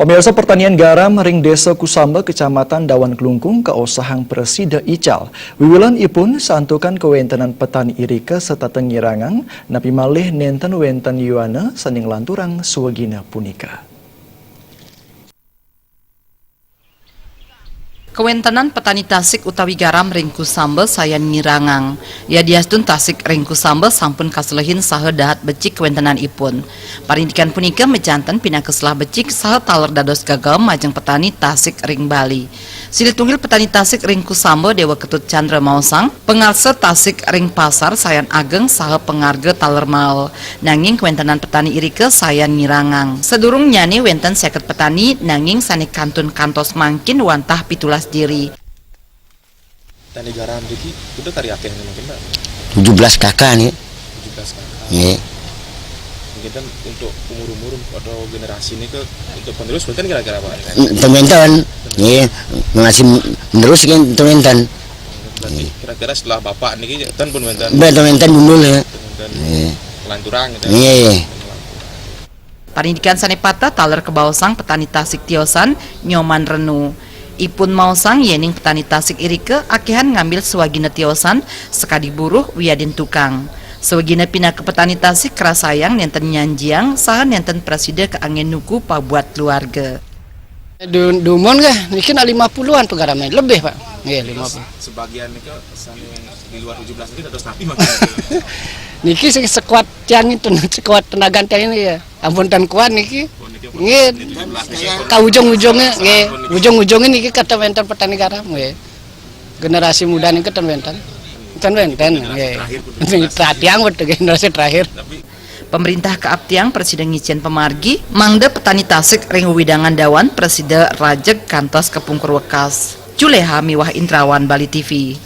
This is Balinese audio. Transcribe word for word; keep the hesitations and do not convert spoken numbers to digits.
Pamirsa, pertanian garam ring Desa Kusamba, Kecamatan Dawan Klungkung, kaosahang prasida ical. Wiwilan ipun santukan kawéntenan petani irika setata ngirangang, napi malih nénten wénten yuana sané nglanturang swagina punika. Kawéntenan petani tasik utawi garam ring Kusamba sayan ngirangang. Yadiastun tasik ring Kusamba sampun kaselehin saha dahat becik kawéntenanipun. Parindikan punika majanten pinaka selah becik saha taler dados gagem majeng petani tasik ring Bali. Silih tunggil petani tasik ring Kusamba, Déwa Ketut Chandra, maosang, pangarsa tasik ring pasar sayan ageng saha pangarga taler mael. Nanging kawéntenan petani irika sayan ngirangang. Sadurungnyané wénten seket petani, nanging sané kantun kantos mangkin wantah pitulas diri. Petani garam niki udah kari akéh mungkin, Pak? Tujuh belas K K nih. Tujuh belas K K. Nggih. Mungkin kan untuk umur-umur atau generasi ini ke untuk penerus wénten kira-kira, Pak? Ten wénten. Nggih, generasi menerus kan ten wénten. Berarti kira-kira setelah Bapak niki ten pun wénten. Ten wénten mundur ya. Ten wénten Nggih. Kelanturang gitu. Nggih. Parindikan sané pateh taler kabaosang petani tasik tiosan Nyoman Renu. Ipun maosang yéning petani tasik irika akéhan ngambil swagina tiosan sakadi buruh wiadin tukang. Swagina pinaka petani tasik karasayang nénten nyanjiang saha nénten prasida kaanggén nuku pabuat keluarga. Du-, dumun nggih, niki nak lima puluhan penggaramnya, lebih, Pak. Nggih, lima puluh. Sebagian itu sané di luar tujuh belas itu dados napi mangkin. Niki sing sekuat tiang itu, sekuat tenaga tiang ini ya. Ampun ten kuat niki. Oh, niki ampun. Nggih. Di tujuh belas niki ampun. Ka ujung-ujungnya, nggih. Ampun niki. Ujung-ujungnya niki kata wénten petani garam, nggih. Generasi muda niki ten wénten. Ten wénten, nggih. Generasi terakhir pun. Niki tiang betul, generasi terakhir. Tapi Pemerintah kaaptiang prasida ngicén pamargi, mangda petani tasik ring wewidangan Dawan prasida rajeg kantos kapungkur wekas. Juleha miwah Indrawan, Bali T V.